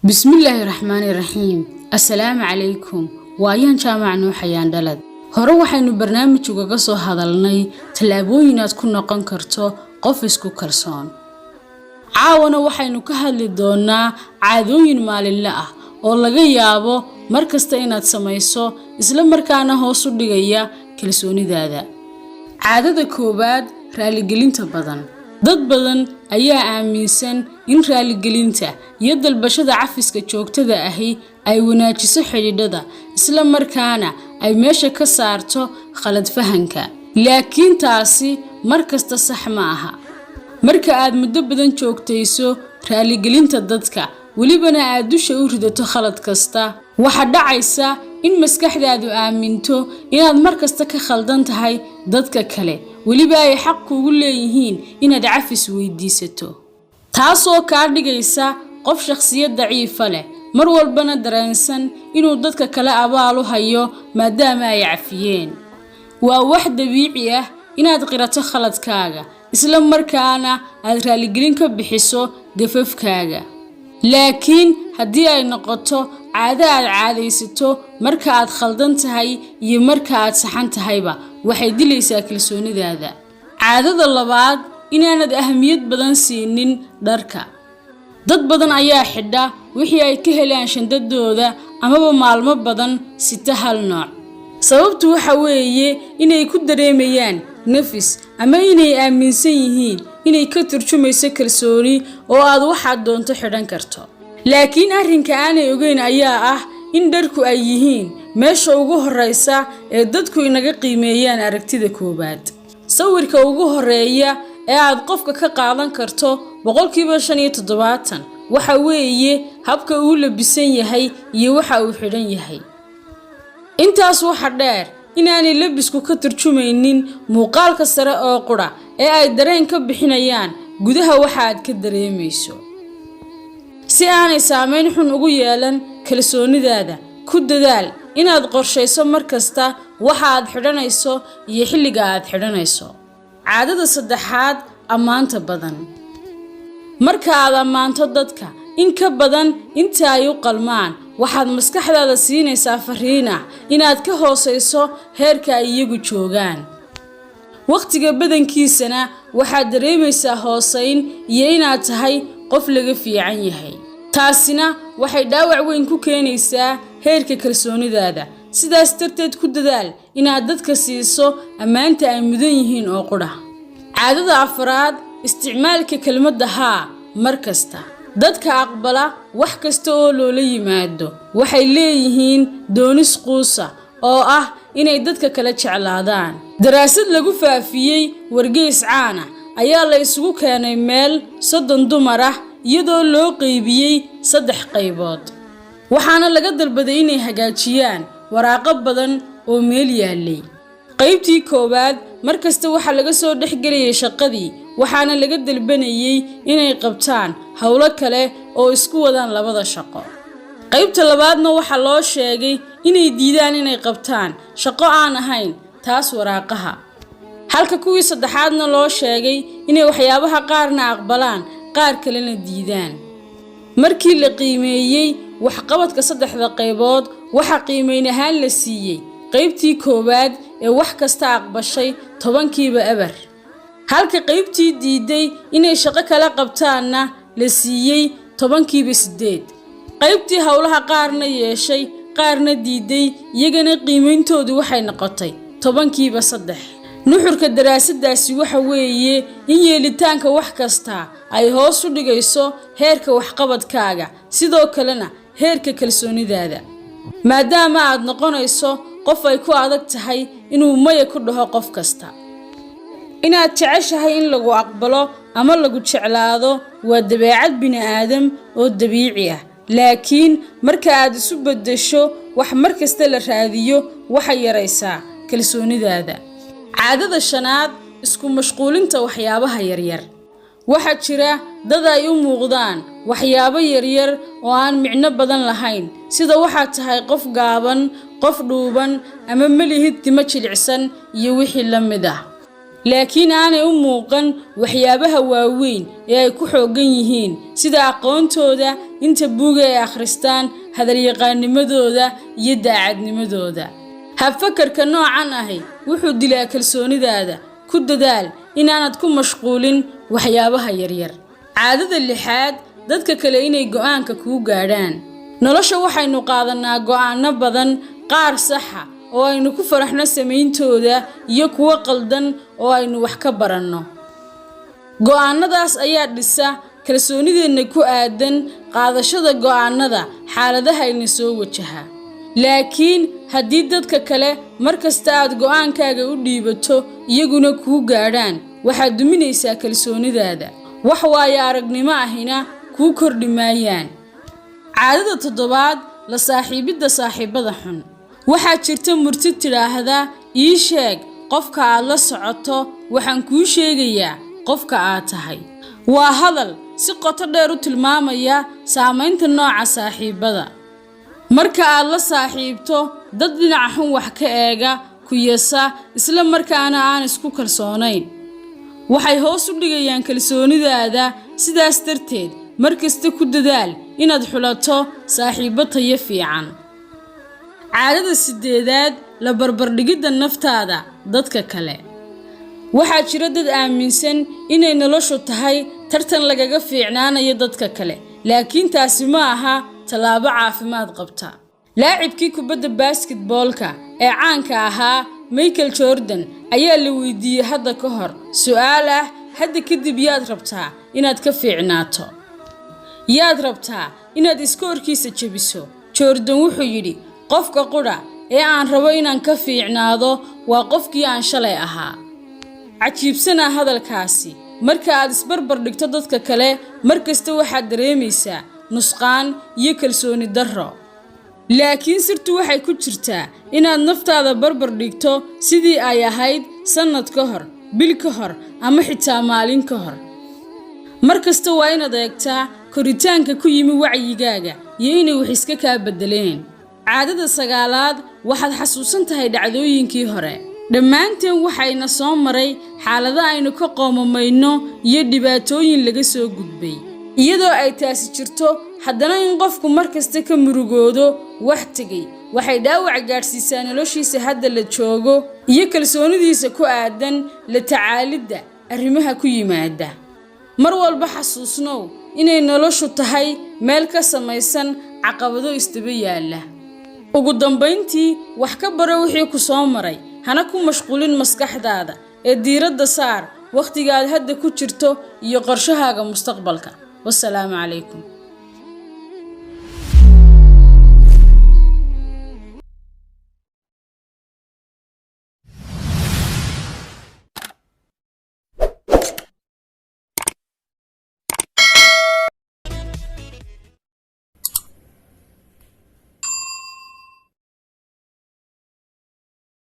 Bismillaahi raxmaani raxiim. Assalaamu calaykum. Waa Ayaan Jaamac Nuuxayaan Dhalad. Hore waxaynu barnaamij ugaga soo hadalnay tallaabooyin aad ku noqon karto qof isku kalsoon. Caawana waxaynu ka hadli doonaa caadooyin maalinle ah oo laga yaabo mar kasta inaad samayso, isla markaana hoos u dhigaya kalsoonidaada. Caadada koowaad: raaligelinta badan. Dad badan ayaa aaminsan in raaligelinta iyo dalbashada cafiska joogtada ahi ay wanaajiso xidhiidhada, isla markaana ay meesha ka saarto khalad fahanka. Laakiin taasi mar kasta sax ma aha. Marka aad muddo badan joogtayso raaligelinta dadka, welibana aad dusha u ridato khalad kasta, waxaa dhacaysa in maskaxdaadu aaminto inaad mar kasta ka khaldan tahay dadka kale, weliba ay xaq kuugu leeyihiin inaad cafis weydiisato, taasoo kaa dhigaysa qof shakhsiyad daciifa leh, mar walbana dareensan inuu dadka kale abaal u hayo maadaama ay cafiyeen. Waa wax dabiici ah inaad qirato khaladkaaga, isla markaana aad raaligelin ka bixiso gafafkaaga. Laakiin haddii ay noqoto caado aad caadaysato marka aad khaldan tahay iyo marka aad saxan tahayba, waxay dilaysaa kalsoonidaada. Caadada labaad: inaanad ahmiyad badan siinin dharka. Dad badan ayaa xidha wixii ay ka helaan shandadooda amaba maalmo badan sita hal nooc. Sababtu waxa weeye inay ku dareemayaan nafis ama inay aaminsan yihiin inay ka turjumayso kalsooni oo aad waxaad doonto xidhan karto. Laakiin arrinka aanay ogeyn ayaa ah in dharku ay yihiin meesha ugu horreysa ee dadku inaga qiimeeyaan aragtida koowaad. Sawirka ugu horreeya ee aad qofka ka qaadan karto 75% waxa weeye habka uu labisan yahay iyo waxa uu xidhan yahay. Intaas waxa dheer inaanay labisku ka turjumaynin muuqaalka sare oo qura ee ay dareen ka bixinayaan gudaha waxa aad ka dareemayso. Si aanay saameyn xun ugu yeelan kalsoonidaada, ku dadaal inaad qorshayso mar kasta waxa aad xidhanayso iyo xilliga aad xidhanayso. Caadada saddexaad: ammaanta badan. Marka aad ammaanto dadka in ka badan inta ay u qalmaan, waxaad maskaxdaada siinaysaa fariin ah inaad ka hoosayso heerka ay iyagu joogaan. Wakhtiga badankiisana waxaad dareemaysaa hoosayn iyo inaad tahay qof laga fiican yahay. Taasina waxay dhaawac weyn ku keenaysaa heerka kalsoonidaada. Sidaas darteed, ku dadaal inaad dadka siiso ammaanta ay mudan yihiin oo qudha. Caadada afraad: isticmaalka kelmadda "haa" mar kasta. Dadka aqbala wax kasta oo loola yimaado waxay leeyihiin doonis quusa oo ah inay dadka kale jeclaadaan. Daraasad lagu faafiyey wargeys caan ah ayaa la isugu keenay meel 30 dumar ah, iyadoo loo qeybiyey saddex qaybood, waxaana laga dalbaday inay hagaajiyaan waraaqo badan oo meel yaallay. Qaybtii koowaad mar kasta waxaa laga soo dhexgelayay shaqadii, waxaana laga dalbanayay inay qabtaan howlo kale oo isku wadaan labada shaqo. Qaybta labaadna waxaa loo sheegay inay diidaan inay qabtaan shaqo aan ahayn taas waraaqaha, halka kuwii saddexaadna loo sheegay inay waxyaabaha qaarna aqbalaan, qaar kalena diidaan. Markii la qiimeeyey waxqabadka saddexda qaybood, waxaa qiimeyn ahaan la siiyey qaybtii koowaad ee wax kasta aqbashay 0/10, halka qaybtii diiday inay shaqo kala qabtaanna la siiyey 8/10. Qaybtii howlaha qaarna yeeshay, qaarna diiday, iyagana qiimeyntoodu waxay noqotay 3/10. Nuxurka daraasaddaasi waxa weeye in yeelitaanka wax kasta ay hoos u dhigayso heerka waxqabadkaaga, sidoo kalena heerka kalsoonidaada, maadaama aad noqonayso qof ay ku adag tahay inuu maya ku dhaho qof kasta. Inaad jeceshahay in lagu aqbalo ama lagu jeclaado waa dabeecad bini'aadam oo dabiici ah, laakiin marka aad isu beddesho wax mar kasta la raadiyo, waxay yaraysaa kalsoonidaada. Caadada shanaad: isku mashquulinta waxyaabaha yaryar. Waxaa jira dad ay u muuqdaan waxyaabo yaryar oo aan micno badan lahayn, sida waxaad tahay qof gaaban, qof dhuuban ama malihid timo jilicsan iyo wixii la mid ah. Laakiin aanay u muuqan waxyaabaha waaweyn ee ay ku xooggan yihiin, sida aqoontooda, inta buuga ay akhristaan, hadalyaqaanimadooda iyo daacadnimadooda. Habfakarka noocan ahi wuxuu dilaa kalsoonidaada. Ku dadaal inaanad ku mashquulin waxyaabaha yaryar. Caadada lixaad: dadka kale inay go'aanka kuu gaadhaan. Nolosha waxaynu qaadanaa go'aanno badan, qaar saxa oo aynu ku faraxno samayntooda iyo kuwo qaldan oo aynu wax ka baranno. Go'aannadaas ayaa dhisa kalsoonideenna ku aadan qaadashada go'aannada xaaladaha ina soo wajaha. Laakiin haddii dadka kale mar kasta aad go'aankaaga u dhiibato, iyaguna kuu gaadhaan, waxaad duminaysaa kalsoonidaada, wax waayo aragnimo ahina kuu kordhi maayaan. Caadada toddobaad: la saaxiibidda saaxiibada xun. Waxaa jirta murti tidhaahda: "Ii sheeg qofka aad la socoto, waxaan kuu sheegayaa qofka aad tahay." Waa hadal si qoto dheer u tilmaamaya saamaynta nooca saaxiibada. Marka aad la saaxiibto dad dhinaca xun wax ka eega, ku yasa, isla markaana aan isku kalsoonayn, waxay hoos u dhigayaan kalsoonidaada. Sidaas darteed, mar kasta ku dadaal inaad xulato saaxiibbo tayo fiican. Caadada sideedaad: la barbardhigidda naftaada dadka kale. Waxaa jira dad aaminsan inay noloshu tahay tartan lagaga fiicnaanayo dadka kale, laakiin taasi ma aha tallaabo caafimaad qabta. Laacibkii kubadda basketboolka ee caanka ahaa Michael Jordan ayaa la weydiiyey hadda ka hor su'aal ah: "Hadda kadib yaad rabtaa inaad ka fiicnaato? Yaad rabtaa inaad iskoorkiisa jebiso?" Jordan wuxuu yidhi: "Qofka qudha ee aan rabo inaan ka fiicnaado waa qofkii aan shalay ahaa." Cajiibsanaa hadalkaasi. Marka aad isbarbar dhigto dadka kale mar kasta, waxaad dareemaysaa nusqaan iyo kalsooni darro. Laakiin sirtu waxay ku jirtaa inaad naftaada barbar dhigto sidii ay ahayd sannad ka hor, bil ka hor ama xitaa maalin ka hor. Mar kasta waa inaad eegtaa koritaanka ku yimi wacyigaaga iyo inay wax iska kaa beddeleen. Caadada sagaalaad: waxaad xasuusan tahay dhacdooyinkii hore. Dhammaanteen waxayna soo maray xaalado aynu ka qoomamayno iyo dhibaatooyin laga soo gudbay. Iyadoo ay taasi jirto, haddana in qofku mar kasta ka murugoodo wax tegay waxay dhaawac gaadhsiisaa noloshiisa hadda la joogo iyo kalsoonidiisa ku aadan la tacaalidda arrimaha ku yimaada. Mar walba xasuusnow inay noloshu tahay meel ka samaysan caqabado isdaba yaalla. Ugu dambayntii, wax ka baro wixii ku soo maray, hana ku mashquulin maskaxdaada, ee diiradda saar wakhtiga aad hadda ku jirto iyo qorshahaaga mustaqbalka. Wasalaamu calaykum.